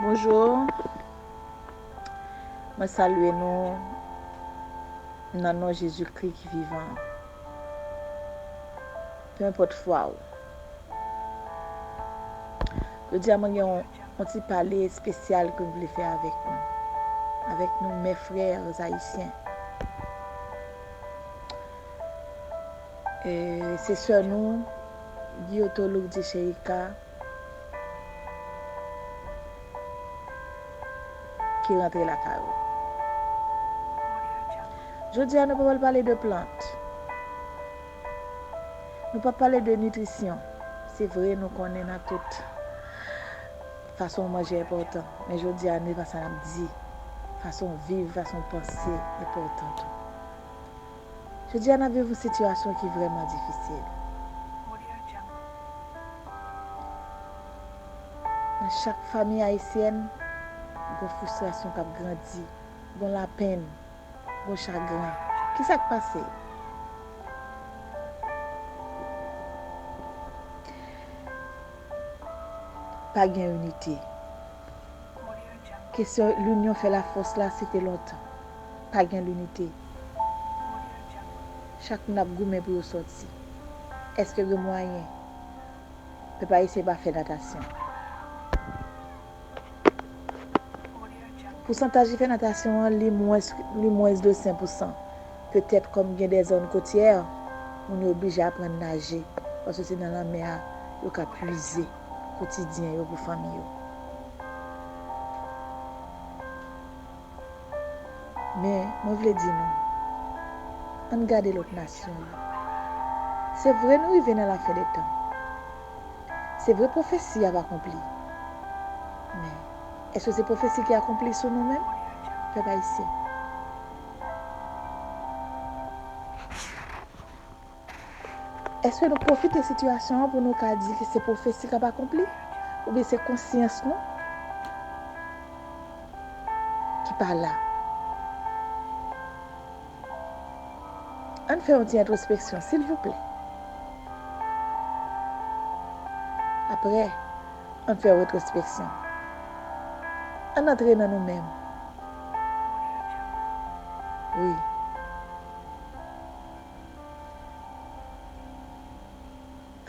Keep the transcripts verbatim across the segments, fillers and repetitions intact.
Bonjou. Mwen salye nou nan non Jezikri ki vivan. Penenpòt fwa w. Jodi a mwen gen yon, yon ti pale espesyal ke m vle fè avèk nou. Avèk nou, mes frères haïtiens. E, se sè nou, Giotto Lourdes Chérika, ki rantre lakay ou. Jodi a, nou pa pral pale de plant. Nou pa pale de nitrisyon. Se vre, nou konnen nan tout fason w manje enpòtan. Men jodi a, se pa sa n ap di. Fason w viv, fason w panse enpòtan tou. Jodi a, n ap viv yon sitiyasyon ki vrèman difisil. Nan chak fanmi ayisyèn, gon fristrasyon k ap grandi, gon lapenn, gon chagren. Ki sa k pase? Pa gen inite. Kesyon l'union fait la force la, se te lontan. Pa gen linite. Chak moun ap goumen pou yo sòti. Èske gen mwayen? Pèp ayisyen pa fè natasyon. Pousantaj ki fè natasyon an, li mwens, li mwens de senk pousan. Petèt kòm gen de zòn kotyè, moun yo oblije aprann naje, paske se nan lanmè a yo ka pwize kotidyen yo pou fanmi yo. Men, mwen vle di nou, ann gade lòt nasyon yo. Se vre nou rive nan lafen dè tan. Se vre pwofesi ap akonpli. Men, èske se pwofesi ki akonpli sou nou menm, pèp ayisyen? Èske nou pwofite sitiyasyon an pou nou ka di ke se pwofesi k ap akonpli? Oubyen se konsyans nou ki pa la? Ann fè yon ti entwospeksyon, silvouplè. Apre, ann fè yon entwospeksyon. Ann antre nan nou menm. Wi.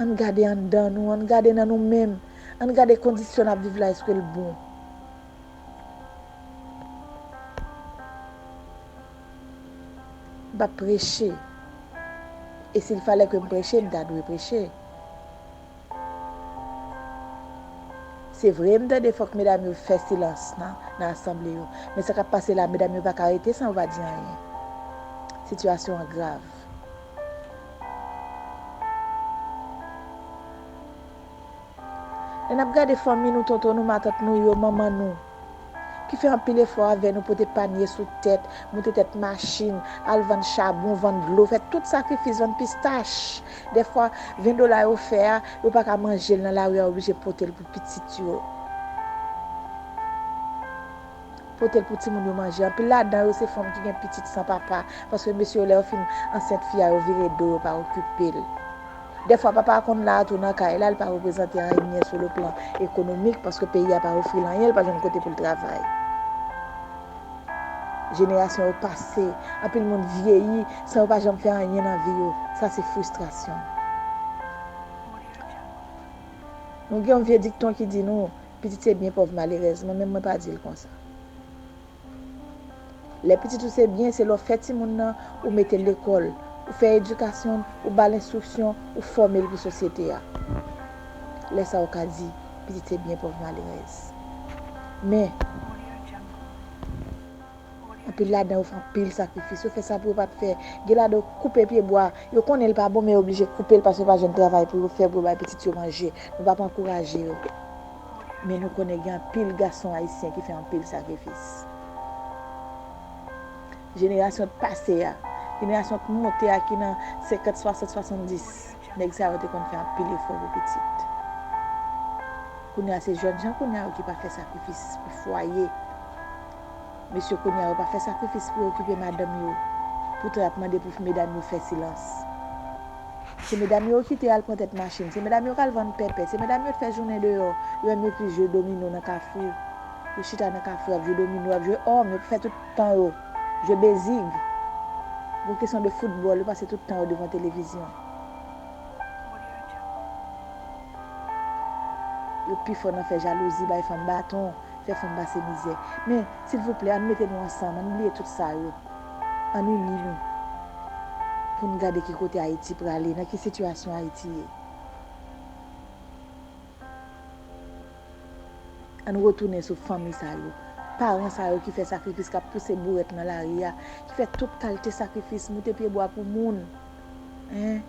Ann gade anndan nou, ann gade nan nou menm, ann gade kondisyon n ap viv la, èske l bon? M p ap preche. E si l falè ke m preche, m ta dwe preche. Se vre, m tande fòk medam yo fè silans nan, nan asanble yo. Men sa k ap pase la, medam yo pa ka rete san yo pa di anyen. Sitiyasyon an grav. Lè n ap gade fanmi nou, tonton nou, matant nou yo, manman nou, ki fè anpil efò avè nou, pote panye sou tèt, moute tèt machin, al vann chabon, vann dlo, fè tout sakrifis, vann pistach. Dèfwa, ven dola yo fè a, yo pa ka manje l nan lari a, yo oblije pote l pou pitit yo. Pote l pou timoun yo manje. Anpil ladan yo se fanm ki gen pitit san papa, paske mesye yo, lè yo fin ansent fi a, yo vire do, yo pa okipe l. Dèfwa, papa a konn la a tou nan kay la, li pa reprezante anyen sou le plan ekonomik, paske peyi a pa ofri l anyen, li pa jwenn kote pou l travay. Jenerasyon yo pase, anpil moun vyeyi san yo pa janm fè anyen nan vi yo. Sa se fristrasyon. Nou gen yon vye dikton ki di nou, pitit se byen, pòv malerèz. Mwen menm, mwen pa di l konsa. Lè pitit ou se byen, se lè w fè timoun nan, ou mete l lekòl, ou fè edikasyon l, ou ba l enstriksyon, ou fòme l pou sosyete a. Lè sa a, ou ka di, pitit se byen, pòv malerèz. Men, anpil ladan yo fè anpil sakrifis. Yo fè sa pou yo pa t fè. Gen ladan yo koupe pye bwa. Yo konnen l pa bon, men yo oblije koupe l paske yo pa jwenn travay pou yo fè pou yo bay pitit yo manje. Nou p ap ankouraje yo. Men nou konnen gen anpil gason ayisyen ki fè anpil sakrifis. Jenerasyon k pase a, jenerasyon k monte a ki nan senkant, swasant, swasanndis, nèg sa yo te konn fè anpil efò pou pitit. Kounye a se jèn jan kounye a yo ki pa fè sakrifis pou fwaye. Mesye kounye a yo pa fè sakrifis pou yo okipe madanm yo, poutan y ap mande pou medam yo fè silans. Se medam yo ki te al pran tèt machin, se medam yo k al vann pèpè, se medam yo k fè jounen deyò, yo menm yo ki jwe domino nan kafou. Yo chita nan kafe, y ap jwe domino, y ap jwe òm, yo fè tout tan yo jwe bezig. Gon kesyon de foutbòl, yo pase tout tan yo devan televizyon. Yo pi fò nan fè jalouzi, bay fanm baton, fè fanm pase mizè. Men, silvouplè, ann mete nou ansanm, ann bliye tout sa yo. Ann ini nou pou n gade ki kote Ayiti prale, nan ki sitiyasyon Ayiti ye. Ann retounen sou fanmi sa yo, paran sa yo ki fè sakrifis, k ap pouse bourèt nan lari a, ki fè tout kalte sakrifis, moute pyebwa pou moun, en,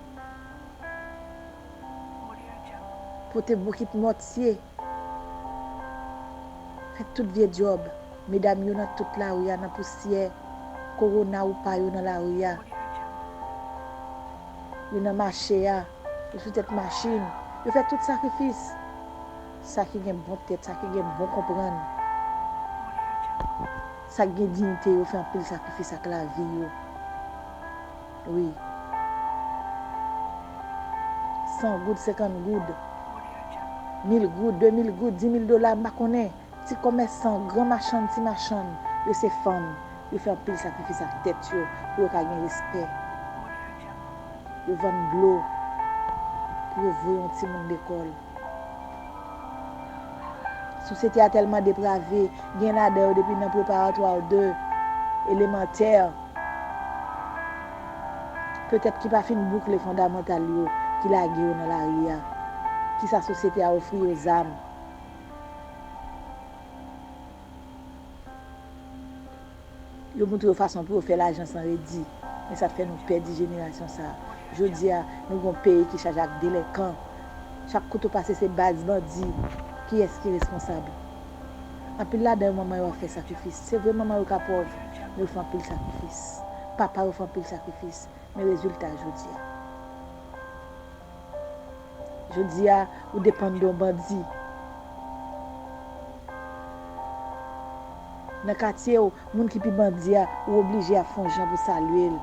pote bokit mòtye, fè tout vye djòb. Medam yo nan tout lari a, nan pousyè, kowona ou pa yo nan lari a. Yo nan mache a, yo sou tèt machin, yo fè tout sakrifis. Sa ki gen bon tèt, sa ki gen bon konprann, sa ki gen diyite, yo fè anpil sakrifis ak lavi yo. Wi. San goud, senkant goud, mil goud, de mil goud, di mil dola, m pa konnen. Ti komèsan, gran machann, ti machann, yo se fanm. Yo fè anpil sakrifis ak tèt yo pou yo ka gen respè. Yo vann dlo pou yo voye yon timoun lekòl. Sosyete a tèlman deprave, gen ladan yo depi nan preparatwa de, elemantè, petèt ki pa fin boukle fondamantal yo, ki lage yo nan lari a. Kisa sosyete a ofri yo? Zam. Yo montre yo fason pou yo fè lajan san redi. Men sa fè nou pèdi jenerasyon sa a. Jodi a, nou gen yon peyi ki chaje ak delenkan. Chak kote w pase se baz bandi. Kiyès ki responsab? Anpil ladan yo, manman yo ap fè sakrifis. Se vre, manman yo ka pòv, men yo fè anpil sakrifis. Papa yo fè anpil sakrifis. Men rezilta jodi a. Jodi a, ou depann de yon bandi. Nan katye w, moun ki pi bandi a, ou oblije ap fè yon jan pou salye l.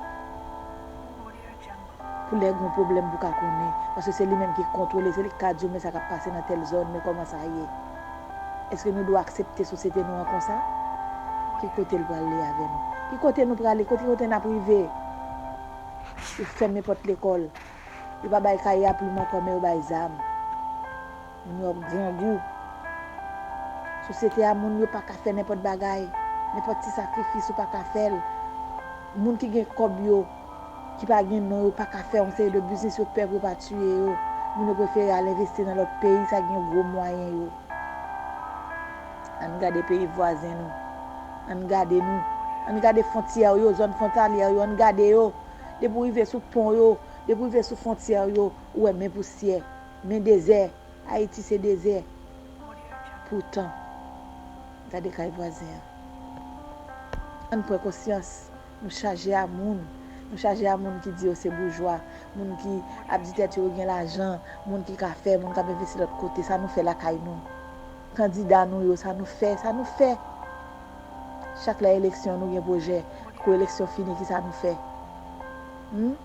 Pou lè gen yon pwoblèm pou ka konnen. Paske se li menm ki kontwole, se li ki ka di w men sa k ap pase nan tèl zòn, men kòman sa ye. Èske nou dwe aksepte sosyete nou an konsa? Ki kote l prale avè nou? Ki kote nou prale? Kote, kote n ap rive? Yo fèmen pòt lekòl. Yo pa bay kaye a plim ankò, men yo bay zam. Moun yo ap grangou. Sosyete a, moun yo pa ka fè nenpòt bagay. Nenpòt ti sakrifis ou pa ka fè l. Moun ki gen kòb yo, ki pa gen non, yo pa ka fè yon seri de biznis, yo pè pou yo pa tiye yo. Moun yo prefere al envesti nan lòt peyi, sa gen gwo mwayen yo. Ann gade peyi vwazen nou. Ann gade nou. Ann gade fwontyè yo, zòn fwontalyè yo, ann gade yo. Depi w rive sou pon yo, depi w rive sou fwontyè yo, ou wè men pousyè, men dezè. Ayiti se dezè. Poutan, gade kay vwazen an. Ann pran konsyans. Nou chaje a moun. Nou chaje a moun ki di yo se boujwa, moun ki ap di tèt yo yo gen lajan, moun ki ka fè, moun k ap envesti lòt kote. Sa nou fè lakay nou? Kandida nou yo, sa nou fè? Sa nou fè? Chak lè eleksyon, nou gen pwojè. Kou eleksyon fini, kisa nou fè? Hmm?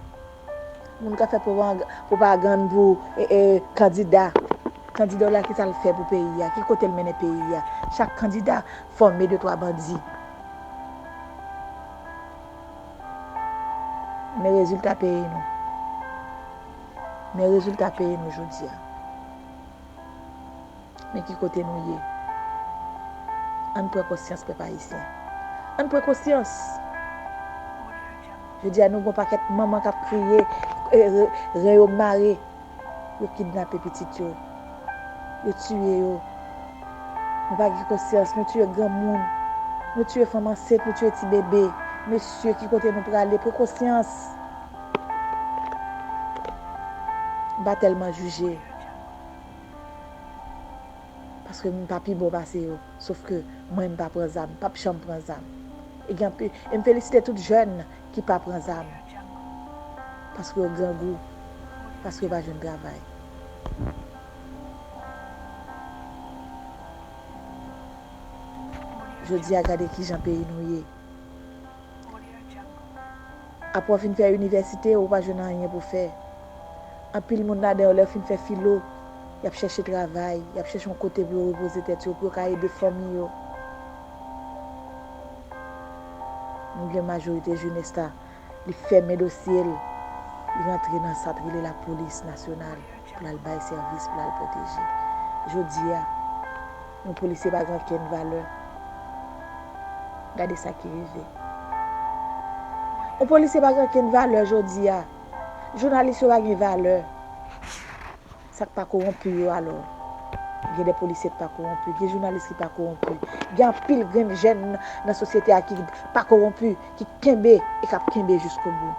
Moun k ap fè pwopagann pou e, e, kandida. Kandida w la, kisa l fè pou peyi a? Ki kote l mennen peyi a? Chak kandida fòme de twa bandi. Men rezilta peyi nou. Men rezilta peyi nou jodi a. Men ki kote nou ye? Ann pran konsyans, pèp ayisyen. Ann pran konsyans. Jodi a, nou gon pakèt manman k ap kriye, e, re- ren yo mare. Yo kidnape pitit yo. Yo tiye yo. Nou pa gen konsyans, nou tiye granmoun. Nou tiye fanm ansent, nou tiye ti bebe. Mesye, ki kote nou prale? Pran konsyans. M pa tèlman jije. Paske m pa pi bon pase yo. Sof ke mwen, m pa pran zam, m p ap janm pran zam. E gen anpi- e m felisite tout jèn ki pa pran zam. Paske yo grangou. Paske yo pa jwenn travay. Jodi a, gade kijan peyi nou ye. Apre w fin fè inivèsite, ou pa jwenn anyen pou fè. Anpil moun ladan yo, lè yo fin fè filo, y ap chèche travay, y ap chèche yon kote pou yo repoze tèt yo, pou yo ka ede fanmi yo. Gen majorite jenès la, li fèmen dosye l, li rantre nan sa t rele lapolis nasyonal pou l al bay sèvis, pou l al pwoteje. Jodi a, yon polisye pa gen okenn valè. Gade sa ki rive. Yon polisye pa gen okenn valè jodi a. Jounalis yo pa gen valè. Sa k pa kowonpi yo alò? Gen de polisye k pa kowonpi, gen jounalis ki pa kowonpi. Gen anpil grenn jèn nan sosyete a ki pa kowonpi, ki kenbe e k ap kenbe jiskobou.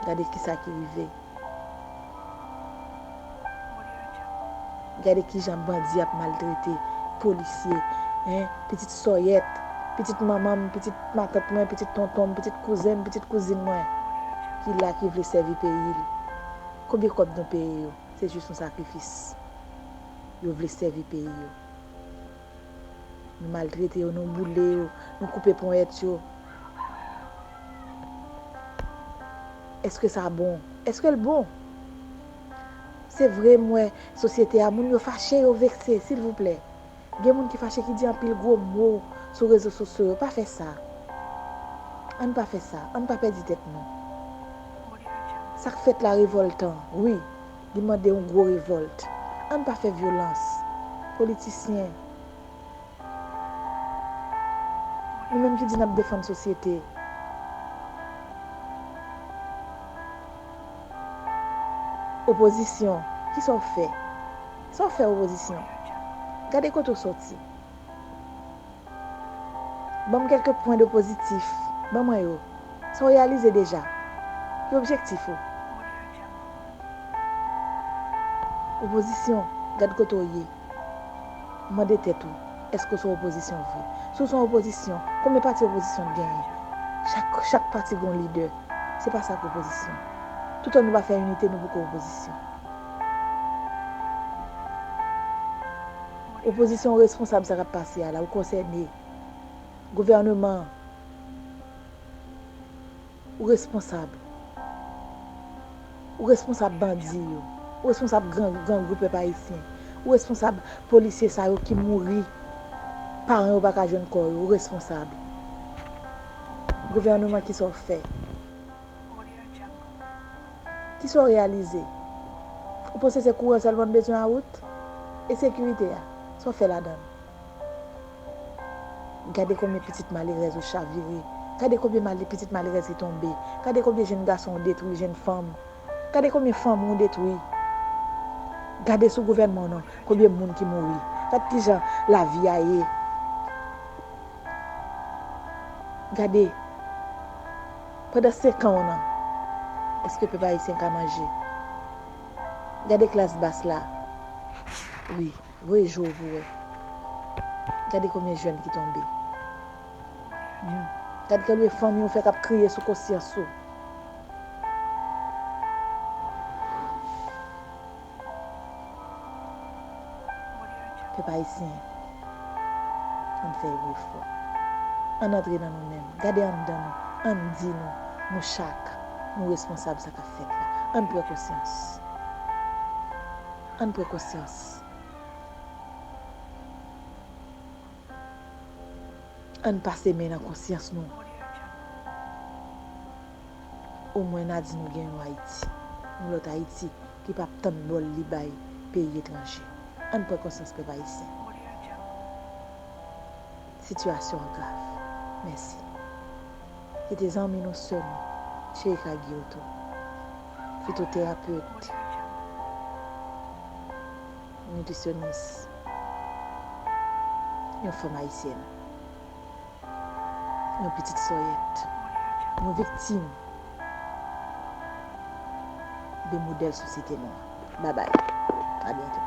Gade kisa ki rive. Gade kijan bandi ap maltrete polisye, en, pitit sòyèt, pitit manman m, pitit matant mwen, pitit tonton m, pitit kouzen m, pitit kouzin mwen, ki la, ki vle sèvi peyi l. Konbyen kòb nou peye yo? Se jis yon sakrifis. Yo vle sèvi peyi yo. Nou maltrete yo, nou boule yo, nou koupe ponyèt yo. Èske sa bon? Èske l bon? Se vre, m wè sosyete a, moun yo fache, yo vekse, silvouplè. Gen moun ki fache, ki di anpil gwo mo sou rezo sosyo yo. Pa fè sa. Ann pa fè sa. Ann pa pèdi tèt nou. Sa k fèt la revòltan, wi. Li mande yon gwo revòlt. Ann pa fè vyolans. Politisyen, nou menm ki di n ap defann sosyete. Opozisyon, kisa w fè? Sa w fè opozisyon? Gade kote w sòti. Ban m kèlke pwen de pozitif. Ban mwen yo. Sa w reyalize deja? Ki objektif ou? Opozisyon, gad kote w ye. Mande tèt ou, èske w se yon opozisyon vre? Si w se yon opozisyon, konbyen pati opozisyon w genyen? Chak, chak pati gen yon lidè. Se pa sa k opozisyon. Toutan nou pa fè inite, nou poko opozisyon. Opozisyon responsab sa k ap pase a la, ou konsène. Gouvèneman, ou responsab. Ou responsab bandi yo. Ou responsab gran, grangou pèp ayisyen. Ou responsab polisye sa yo ki mouri. Paran yo pa ka jwenn kò yo. Ou responsab. Gouvèneman, kisa w fè? Kisa w reyalize? Ou panse se kouran sèlman n bezwen a wout? E sekirite a? Sa w fè ladan l? Gade konbyen pitit malerèz ou chavire. Gade konbyen male-, pitit malerèz ki tonbe. Gade konbyen jèn gason ou detwi, jèn fanm. Gade konbyen fanmi ou detwi. Gade sou gouvènman w nan, konbyen moun ki mouri. Gad kijan lavi a ye. Gade, pandan senk an w nan, èske pèp ayisyen ka manje? Gade klas bas la. Wi. Voye je w pou wè. Gade konbyen jèn ki tonbe. Hmm. Gade konbyen fanmi w fè k ap kriye sou konsyans ou. Pèp ayisyen, ann fè yon efò. Ann antre nan nou menm. Gade anndan nou. Ann di nou, nou chak, nou responsab sa k ap fèt la. Ann pran konsyans. Ann pran konsyans. Ann pase men nan konsyans nou. Omwen n a di nou gen yon Ayiti, yon lòt Ayiti ki p ap tann bòl li bay peyi etranje. Ann pran konsyans, pèp ayisyen. Sitiyasyon an grav. Mèsi. Kite zanmi nou, sè nou, Cherika Guillotot, fitoterapet, nitrisyonis, yon fanm ayisyèn, yon pitit sòyèt, yon viktim de modèl sosyete nou an. Babay. A byento.